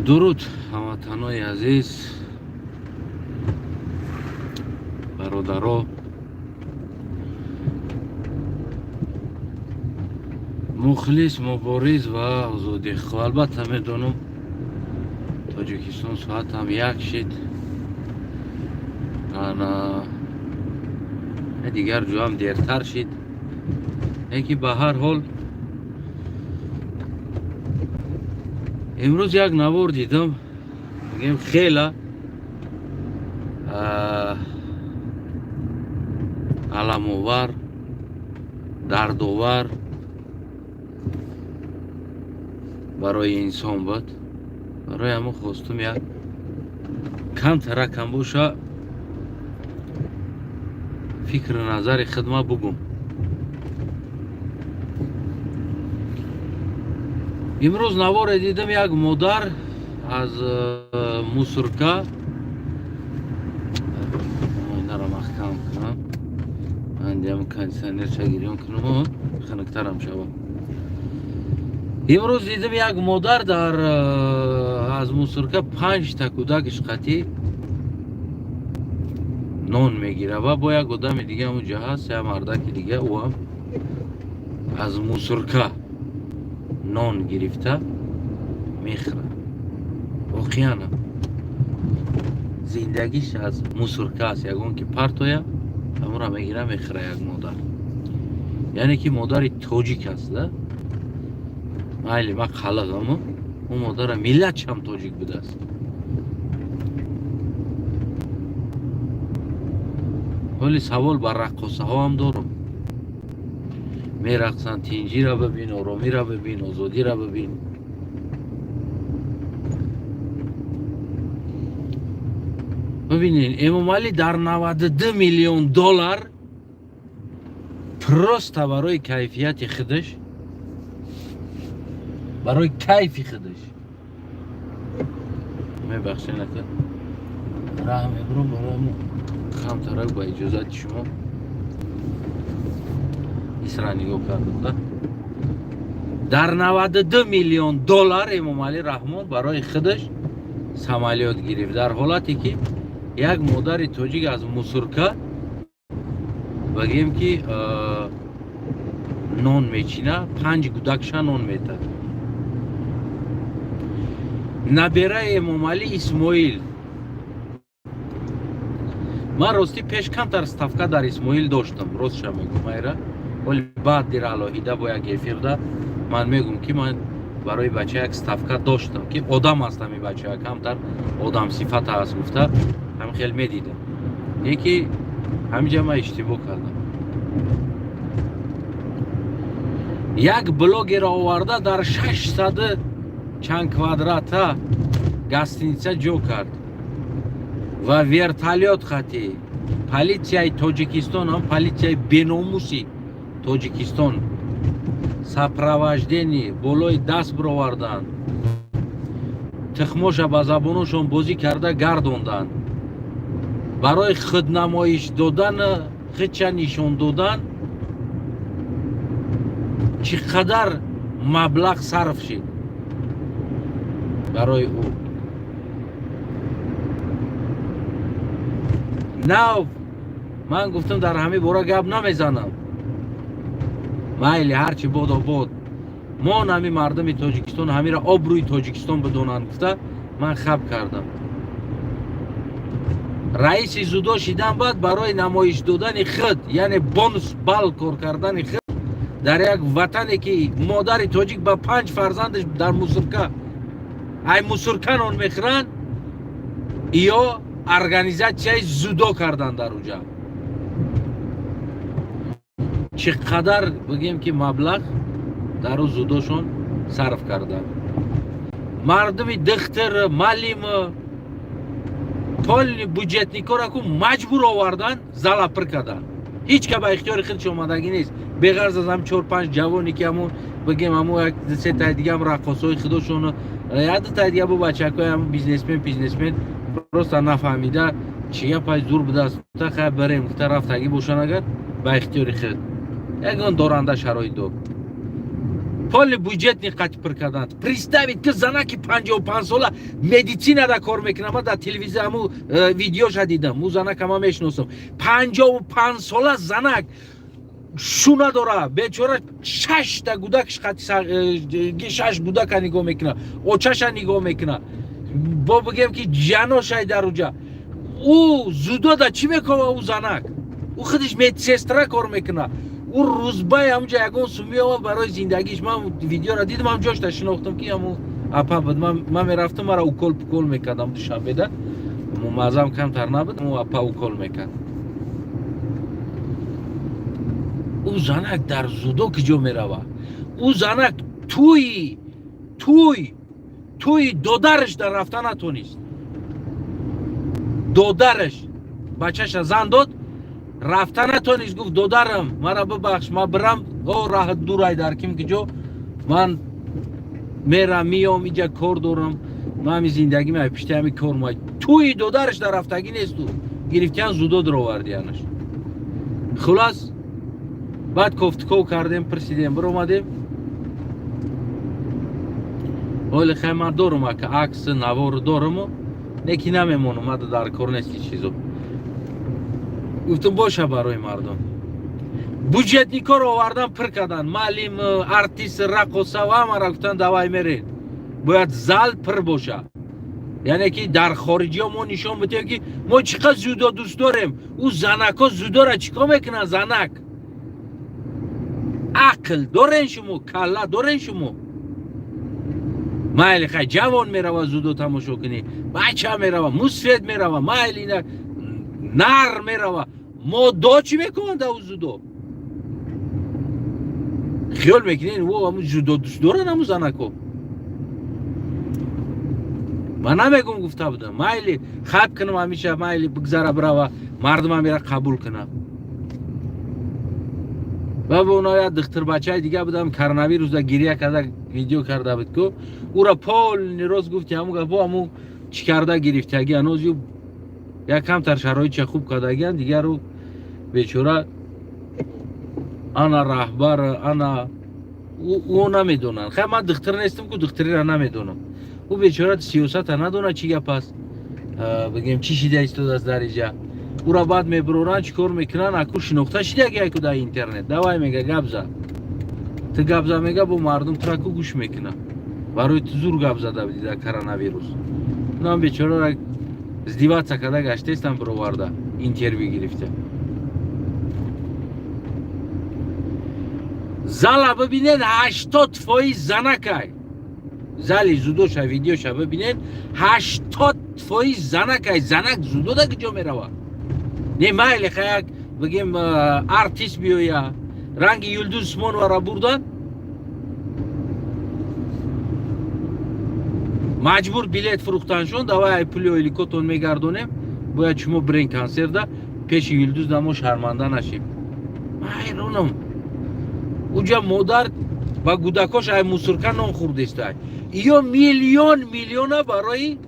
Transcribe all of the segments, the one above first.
Дуруд, ҳамватанои азиз, бародаро. Мухлис, мубориз ва озодихоҳ. Албатта, медонам, Тоҷикистон соатам 1 шид, ана дигар ҷоам дертар шид, лекин ба ҳар ҳол имрӯз як навор дидам, мегӯем, хела аламовар, дардовар барои инсон буд. Барои ҳамон хостум як камтаракам боша фикру назари хидма бугум. Имрӯз наворе дидам, як модар аз мусорка. Оинара маҳкам кунам, андиам кондиционерча гирён кунам, хунуктарам шава. Имрӯз дидам, як модар дар аз мусорка панҷта кӯдакиш қатӣ нон мегирад ва бо як одами дига ҳамунҷа ҳаст, як мардаки дига, ӯ ҳам аз мусорка нон гирифта мехӯрад. Воқеан, зиндагиш аз мусорка аст. Ягон ки партоя, ҳамонро мегира, мехӯра. Як модар, яъне ки модари тоҷик аст да. Майли, ман қалиғаму ӯ модара миллатшам тоҷик будааст. Ҳоли савол ба раққосаҳоам дорам. Мерақсанд: тинҷира бибин, оромира бибин, озодира бибин. Бибинед, Эмомалӣ дар 92 миллион доллар просто барои кайфияти худаш, барои кайфи худаш. Мебахшед, ака, раҳ мебурам, барои камтарак, ба иҷозати шумо. Исра нигоҳ кардам да. Дар 92 миллион доллар Эмомалӣ Раҳмон барои худаш самолёт гирифт, дар ҳолате ки як модари тоҷик аз мусорка, багем ки, нон мечина, панҷ гудакша нон метад. Набераи Эмомалӣ Исмоил. Ман ростӣ пеш камтар ставка дар Исмоил доштам, ростша мегӯм. Айра оли баъд дир алоҳида бо як эфирда ман мегӯм, ки ман барои бача як ставка доштам, ки одам аст ҳами бача, камтар одамсифат аст гуфта, ҳам хел медидам. Яки ҳамиҷа ман иштибоҳ кардам. Як блогера оварда, дар 600 чанд квадрата гостиница ҷо кард ва вертолёт хати политсияи Тоҷикистон, ҳам политсияи беномуси Тоҷикистон сопровождение болои даст бироварданд, тухмоша ба забоношон бозӣ карда гардонданд. Барои худнамоиш додан, худча нишон додан чӣ қадар маблағ сарф шид барои ӯ. Нав ман гуфтам, дар ҳамин бора гап намезанам, майли, ҳарчи бодо бод, мон ҳами мардуми Тоҷикистон ҳамира обрӯи Тоҷикистон бидонанд гуфта, ман хаб кардам. Раиси зудо шидан баъд барои намоиш додани худ, яъне бонус бал кор кардани худ дар як ватане ки модари тоҷик ба панҷ фарзандаш дар мусорка, ай мусорка нон мехӯранд, ё организатсияи зудо кардан дар уҷа чӣ қадар, бигем ки, маблағ дар ӯ зудошон сарф карданд. Мардуми духтар, малим, полный бюджетникора ку маҷбур овардан, зала пир карданд. Ҳеҷ ка ба ихтиёри худш омадагӣ нест, беғарз аз ҳам чор панҷ ҷавоне ки ҳамун, бигем, ҳамун як сетаи дига ҳам раққосҳои худошон, як дутаи дига бо бачакҳои ҳамун бизнесмен, просто нафаҳмида чӣ гапай зур будааст, хай барем гуфта рафтагӣ бошанд. Агар ба ихтиёри худ ягон доранда шароит дор. Полный бюджетный қати пур карданд. Представить, ки занаки 55 сола медицинада кор мекунад. Ман дар телевизор ҳаму видеоша дидам. Ӯ занака ман мешиносам. 55 сола занак шу надора, бечора, шашта гудакш қати, шаш гудака нигоҳ мекунад, очаша нигоҳ мекунад, бо бигем, ки ҷаношай дар уҷа. Ӯ зудода чӣ мекова? Ӯ занак, ӯ худаш медсестра кор мекунад. Ӯ рӯзбай ҳамҷа ягон сум меовад барои зиндагиш. Ман видеоро дидам, ҳам ҷошта шинохтам, ки ҳаму апа буд. Ман мерафтам, мара укол пукол мекардам Душанбеда. Мазам камтар набуд, ӯ апа укол мекард. Ӯ занак дар зудо киҷо мерава? Ӯ занак тӯи додараш дар рафта натонист. Додараш бачаша зан дод, рафта натонист. Гуфт: «Додарам, мара бибахш, ма бирам, о раҳ дурай, дар ким киҷо ман мерам, миём, иҷа кор дорам, ман ҳами зиндагӣ ма пишти ҳами кор ма». Тӯи додараш дар рафтагӣ несту гирифтиян, зудо дуровардиянаш. Хулас, баъд кофтуков кардем, пурсидем, биромадем. Оли хай, ман дорум, ака, акс, навор доруму, неки намемонум, мада дар кор нести чизо. Гуфтум, боша, барои мардум. Бюджетникоро овардан, пир кардан, маълим, артист, раққоса ва ҳамаро. Гуфтан: «Давай, мерен, бояд зал пир боша». Яъне ки дар хориҷиҳо мо нишон бидем, ки мо чӣ қадр зудо дӯст дорем. Ӯ занакҳо зудора чӣ кор мекунанд? Занак, ақл дорен шумо? Калла дорен шумо? Майли, хай, ҷавон мерава зудо тамошо кунӣ, бача мерава, мусфед мерава, майли, нар мерава. Моддо чӣ мекунанд ав зудо? Хиёл мекунен, во ҳамун зудо дӯст доранд ҳамун занако? Ман намегум, гуфта будам, майли, хаб кунам ҳамиша, майли, бигзара, бирава, мардум ҳамира қабул кунам. Ва бо оно як духтурбачаи дига будам, коронавирусда гиря карда, видео карда буд ку, ура полный рост гуфти. Ҳамун гапо, ҳамун чӣ карда гирифтаги, ҳанӯз ю як камтар шароитша хуб кардагиан. Дигару бечора ана раҳбар, ана ӯ намедонанд. Хай, ман духтур нестам ку, духтуриро намедонам. Ӯ бечора сиёсата надонад, чӣ гап аст, бигем, чӣ шида истодааст дар иҷа. Ура баъд мебуроранд, чӣ кор мекунанд? Аку шинохта шидаги ку дар интернет. «Давай», мега, «гап за, ту гап за», мега, бо мардум тураку гӯш мекунад. Барои ту зур гап зада будӣ дар коронавирус. Унам бечорара издеваться карда гаштестам, бироварда, интервю гирифта. Зала бибинед, 80% занакай. Зали зудоша, видеоша бибинед, 80% занакай. Занак зудода куҷо мерава? Не, майли, хаяк, бигем, артист биёя, ранги Юлдуз Усмоновара бурдан, маҷбур билет фурӯхтаншон. «Давай, ай пули ойликотон мегардонем, бояд шумо бирен консерта, пеши Юлдуз намо шарманда нашем». Ҳайронам, уҷа модар ба гудакош ай мусорка нон хӯрдестай. Ё миллион миллиона барои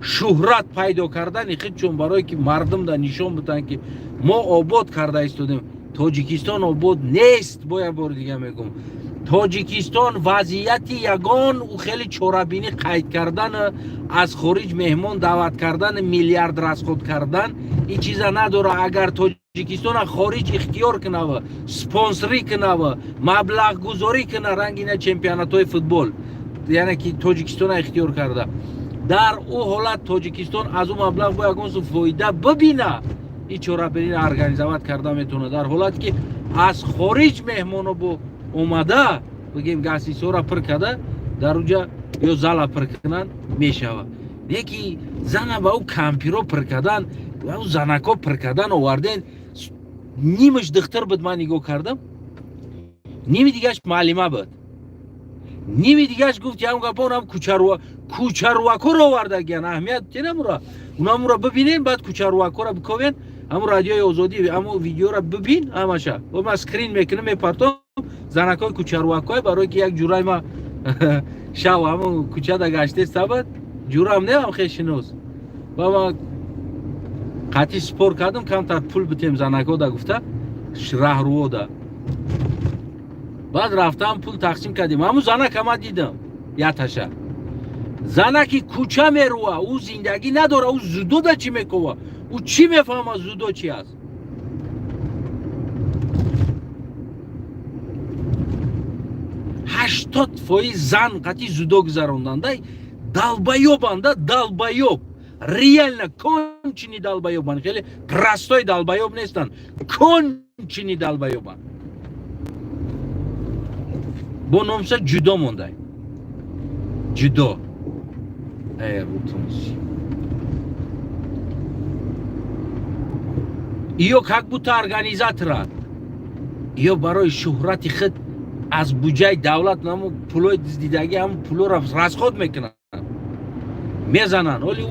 шӯҳрат пайдо кардани худчон, барое ки мардумда нишон биданд, ки мо обод карда истодем. Тоҷикистон обод нест. Бо як бори дига мегӯм, Тоҷикистон вазъияти ягон хеле чорабинӣ қайд кардан, аз хориҷ меҳмон даъват кардан, миллиард расход кардан, ин чиза надора. Агар Тоҷикистона хориҷ ихтиёр кунава, спонсорӣ кунава, маблағгузорӣ куна, рангина чемпионатҳои футбол, яъне ки Тоҷикистона ихтиёр карда, дар ӯ ҳолат Тоҷикистон аз ӯ маблағ бо ягон су фоида бибина, ин чорабиниро организовать карда метавонад. Дар ҳолате ки аз хориҷ меҳмоно бо омада, бигем, гасисора пир карда, дар уҷа ё зала пир кунанд, мешавад. Не ки зана ба ӯ кампиро пир кардан, ӯ занако пир кардан оварден. Нимаш духтар буд, ман нигоҳ кардам, ними дигаш маълима буд, ними дигаш, гуфт ям гапо, онам кӯчарувакоро овардагиян. Аҳамият тенамура, унамура бибинен, баъд кӯчарувакора биковен. Ҳамун Радиои Озодӣ, ҳамун видеора бибин ҳамаша. Ман скрин мекунам, мепартом. Занакҳои кӯчарувакҳое, барое ки як ҷурай ма шав ҳамун кӯчада гаштест, табад ҷурам неам, хешинос ва ма қатъи спор кардам, камтар пул битем занакҳода, гуфта, раҳрувода. Баъд рафтам, пул тақсим кардем. Ҳамун занака ма дидам, яташа занаки кӯча мерӯва, ӯ зиндагӣ надора, ӯ зудода чӣ мекова, ӯ чӣ мефаҳма, зудо чи аст? 80% зан қати зудо гузаронданда долбоёбанда, долбоёб, реально конченый долбоёбан. Хеле простой долбоёб нестанд, конченый долбоёбан. Бо номса ҷудо мондай, ҷудо. Э, рутунси иё как будто организатора, ё барои шӯҳрати худ аз буҷаи давлат намо пулои дуздидагӣ, ҳам пулоро расход мекунанд, мезананд. Оли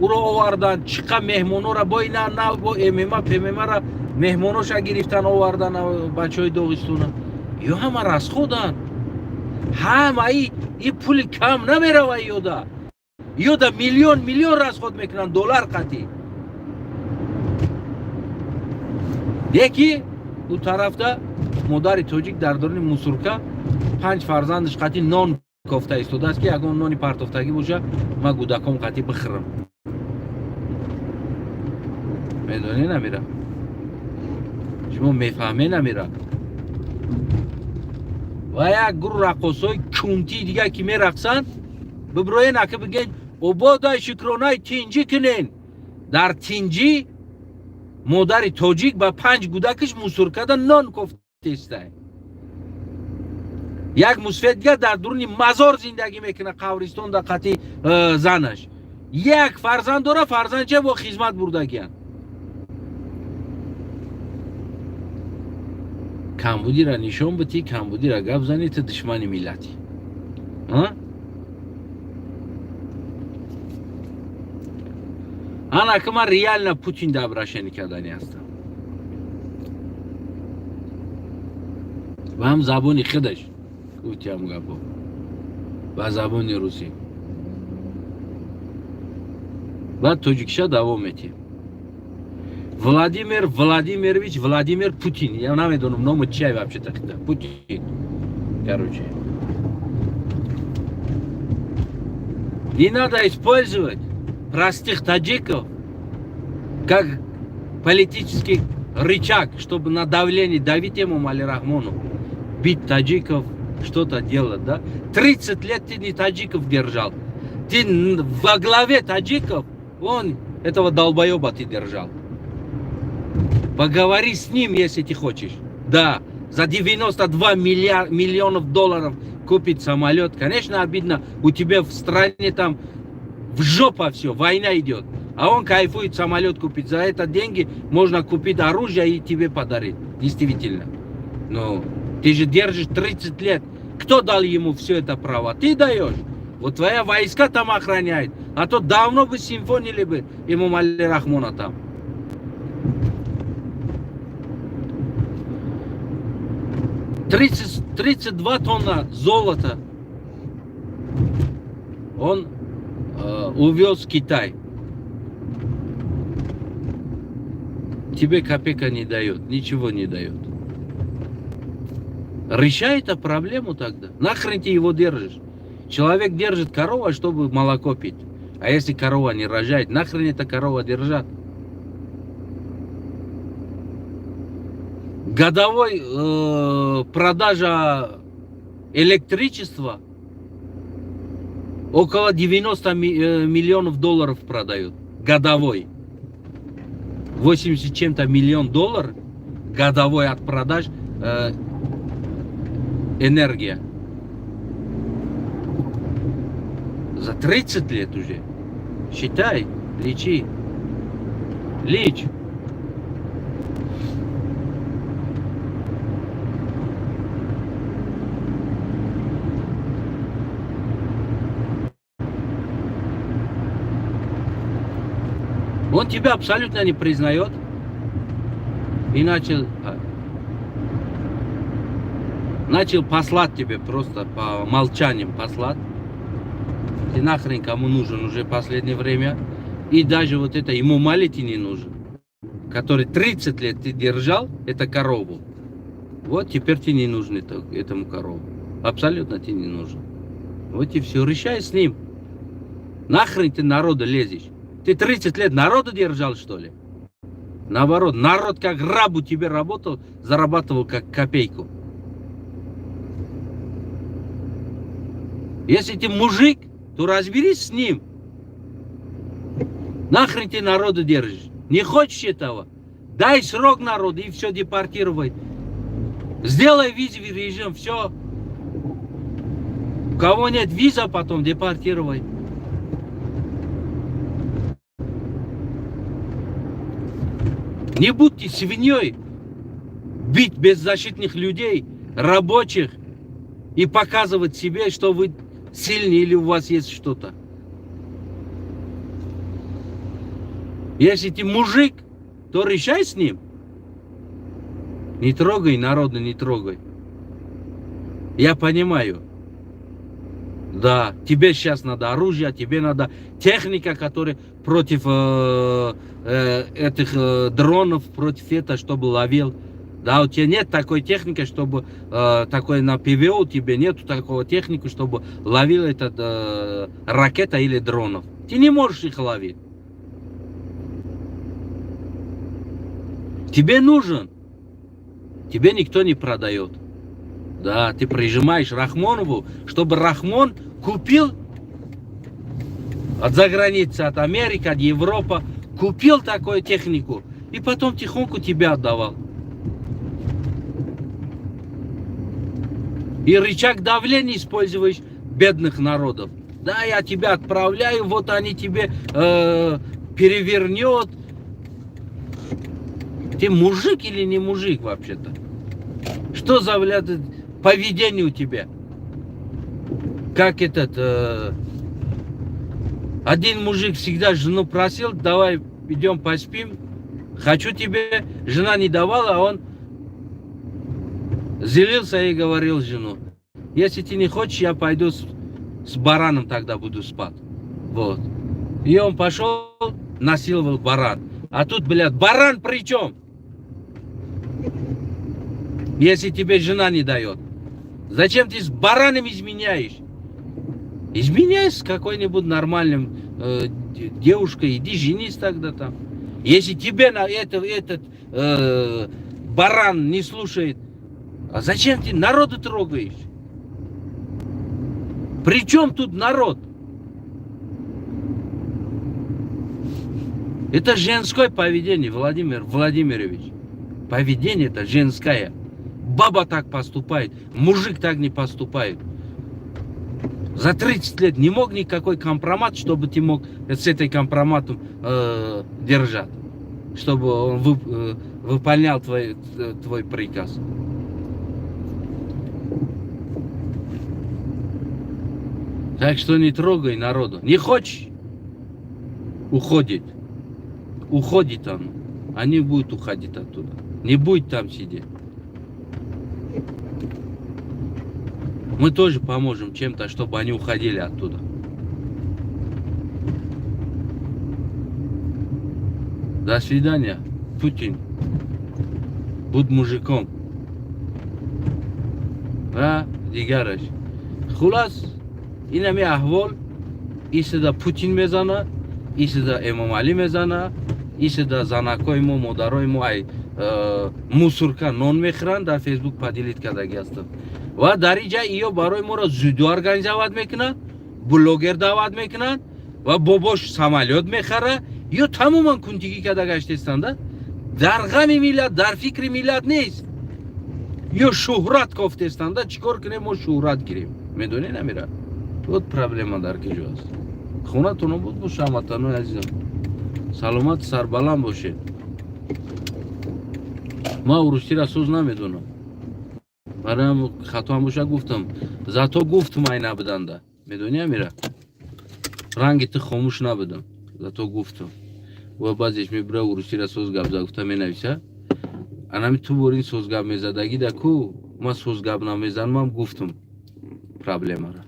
ӯро овардан, чӣ қа меҳмонора бо ина на бо ММА ПММАра меҳмоноша гирифтан, овардан бачаҳои Доғистона. Ё ҳама расходанд, ҳамаи и пули кам намерава. Ёда миллион миллион расход мекунанд доллар қатӣ. Яки ӯ тарафта модари тоҷик дар доруни мусурка панҷ фарзандаш қатӣ нон кофта истодааст, ки ягон нони партофтагӣ боша, ма гудаком қатӣ бихӯрам. Медонӣ, намира, шумо мефаҳме, намира. Ва як гурӯҳ раққосҳои кунтии дигар, ки мерақсанд, биброен, ака, биген ободай шукронаи тинҷӣ кунен. Дар тинҷӣ модари тоҷик ба панҷ гудакаш мусуркада нон кофтестай. Як мусфед дигар дар дуруни мазор зиндагӣ мекунад, қабристон дар қати занаш, як фарзанд дора, фарзандча бо хизмат бурдагиянд. Камбудира нишон битӣ, камбудира гап занӣ, ту душмани миллатӣ. Ана ки ман реально Путин да обращение кардани ҳастам ва ҳам забони худаш гуфтиам гапо ба забони русӣ, баъд тоҷикиша давом метиҳем. Владимир Владимирович Владимир Путин, я намедонам ному чия вообще тахида Путин. Короче, не надо использовать простых таджиков как политический рычаг, чтобы на давление давить Эмомали Рахмону, бить таджиков, что-то делать, да? 30 лет ты не таджиков держал. Ты во главе таджиков, вон этого долбоеба ты держал. Поговори с ним, если ты хочешь. Да, за 92 миллионов долларов купить самолет. Конечно, обидно. У тебя в стране там в жопа все, война идет. А он кайфует самолет купить. За это деньги можно купить оружие и тебе подарить. Действительно. Но ты же держишь 30 лет. Кто дал ему все это право? Ты даешь. Вот твоя войска там охраняет. А то давно бы симфонили бы Эмомали Рахмона там. 30, 32 тонна золота он увез в Китай. Тебе копейка не дает, ничего не дает. Решай эту проблему тогда. Нахрен ты его держишь? Человек держит корову, чтобы молоко пить. А если корова не рожает, нахрен эта корова держат? Годовой продажа электричества около 90 миллионов долларов продают. Годовой. 80 чем-то миллион долларов годовой от продаж энергия. За 30 лет уже. Считай, лечи. Лечь. Он тебя абсолютно не признает. И начал послать тебе просто по молчаниям послать. Ты нахрен кому нужен уже последнее время. И даже вот это Эмомали ты не нужен. Который 30 лет ты держал, это корову. Вот теперь ты не нужен этому корову. Абсолютно ты не нужен. Вот и все. Решай с ним. Нахрен ты народу лезешь? Ты 30 лет народу держал, что ли? Наоборот, народ как раб у тебя работал, зарабатывал как копейку. Если ты мужик, то разберись с ним. Нахрен ты народу держишь? Не хочешь этого? Дай срок народу и все, депортировай. Сделай визовый режим, все. У кого нет виза, потом депортировай. Не будьте свиньей, бить беззащитных людей, рабочих и показывать себе, что вы сильнее или у вас есть что-то. Если ты мужик, то решай с ним. Не трогай народа, не трогай. Я понимаю. Да, тебе сейчас надо оружие, тебе надо техника, которая против этих дронов, против этого, чтобы ловил. Да, у тебя нет такой техники, чтобы такой на ПВО, у тебя нету такого техники, чтобы ловил этот ракета или дронов. Ты не можешь их ловить. Тебе нужен. Тебе никто не продает. Да, ты прижимаешь Рахмонову, чтобы Рахмон купил от заграницы, от Америки, от Европы, купил такую технику и потом тихонько тебе отдавал. И рычаг давления используешь бедных народов. Да, я тебя отправляю, вот они тебе перевернет. Ты мужик или не мужик вообще-то? Что за, блядь, поведение у тебя? Как этот... один мужик всегда жену просил, давай идем поспим, хочу тебе. Жена не давала, а он злился и говорил жену: если ты не хочешь, я пойду с бараном тогда буду спать. Вот. И он пошел, насиловал баран. А тут, блядь, баран при чем? Если тебе жена не дает. Зачем ты с бараном изменяешь? Изменяй с какой-нибудь нормальным девушкой, иди женись тогда там. Если тебе на этот баран не слушает, а зачем ты народу трогаешь? При чем тут народ? Это женское поведение, Владимир Владимирович. Поведение это женское. Баба так поступает, мужик так не поступает. За 30 лет не мог никакой компромат, чтобы ты мог с этой компроматом держать, чтобы он выполнял твой приказ. Так что не трогай народу. Не хочешь? Уходит. Уходит он. Они будут уходить оттуда. Не будет там сидеть. Мы тоже поможем чем-то, чтобы они уходили оттуда. До свидания, Путин. Будь мужиком. Ва дигараш. Хулас, инами аҳвол, исида Путин мезана, исида Эмомалӣ мезана, исида занакои мо, модарои мо ай мусорка нон мехӯранд, дар Фейсбук поделить кардаги ҳастанд. Ва дар ин ҷа иё барои моро дзюдо организовать мекунанд, блогер даъват мекунанд ва бобош самолёт мехара. Ё тамоман кунтигӣ карда гаштестанда, дар ғами миллат, дар фикри миллат нест. Ё шӯҳрат кофтестанда, чӣ кор кунем, мо шӯҳрат гирем, медонӣ намира. Вот проблема дар киҷо аст. Хонатон обод боша, ҳамватанои азизам, саломат, сарбаланд бошед. Ман урусиро соз намедонам, бароям хатоам боша гуфтам, зато гуфтум, ай набуданда, медонӣ, амира, ранги ту хомӯш набудам, зато гуфтам. Ва баъзеш мебура, урусиро соз гап за гуфта менависа, анами ту борин соз гап мезадагӣ да ку, ман соз гап намезанам, гуфтум проблемара.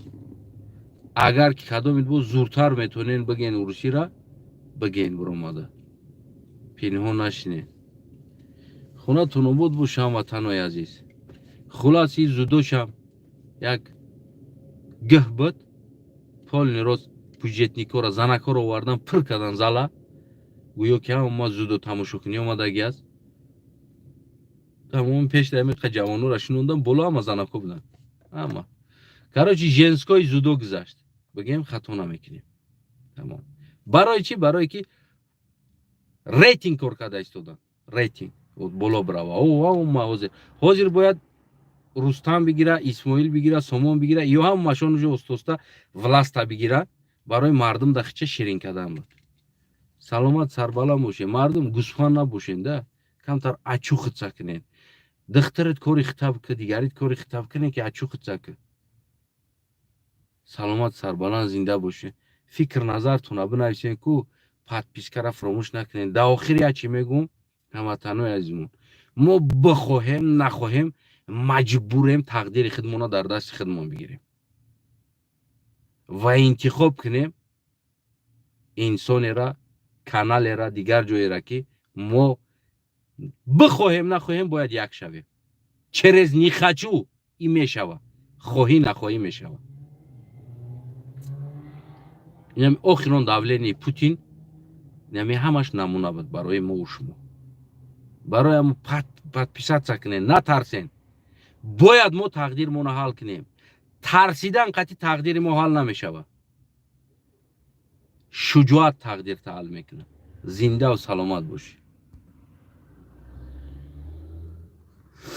Агар ки кадомит боз зуртар метонен биген, урусира биген, буромада пинҳон нашинед. Хонатон обод боша, ҳамватанои азиз. Хулос, и дзюдошам як гӯҳ буд. Полный рост бюджетникора, занакҳоро овардан, пур кардан зала, гӯё ки ҳама дзюдо тамошокунӣ омадагӣ аст. Тамоми пеш ҳамиқа ҷавонора шинондан, боло ҳама занакҳо буданд, ҳама. Короче, женской дзюдо гузашт, бигем, хато намекунем. Тамом. Барои чӣ? Барое ки рейтинг кор карда истодан, рейтинг боло брава. Ма ҳозир бояд Рустам бигира, Исмоил бигира, Сомон бигира, ё ҳамашон уже остоста власта бигира, барои мардум дахча ширин кардан буд. Саломат, сарбаланд бошед. Мардум, гӯсфанд набошен да, камтар очухаться кунед. Духтарат кори хитаб ки, дигарит кори хитаб кунед, ки очухаться ки. Саломат, сарбаланд, зинда бошед. Фикр назартона бинависед ку, подпискара фаромӯш накунед. Дар охир як чӣ мегӯм, ҳамватанои азизмон: мо бихоҳем, нахоҳем, маҷбурем тақдири худмонро дар дасти худмон бигирем ва интихоб кунем инсонера, каналера, дигар ҷоера, ки мо бихоҳем, нахоҳем, бояд як шавем. Через не хочу и мешава, хоҳӣ, нахоҳӣ мешава. Инами охирон давление Путин, инами ҳамаш намуна буд барои мову шумо. Барои ҳамо подписаться кунед, натарсен. Бояд мо тақдирмонро ҳал кунем. Тарсидан қатъи тақдири мо ҳал намешавад, шуҷоат тақдирта ҳал мекунад. Зиндаву саломат бошед.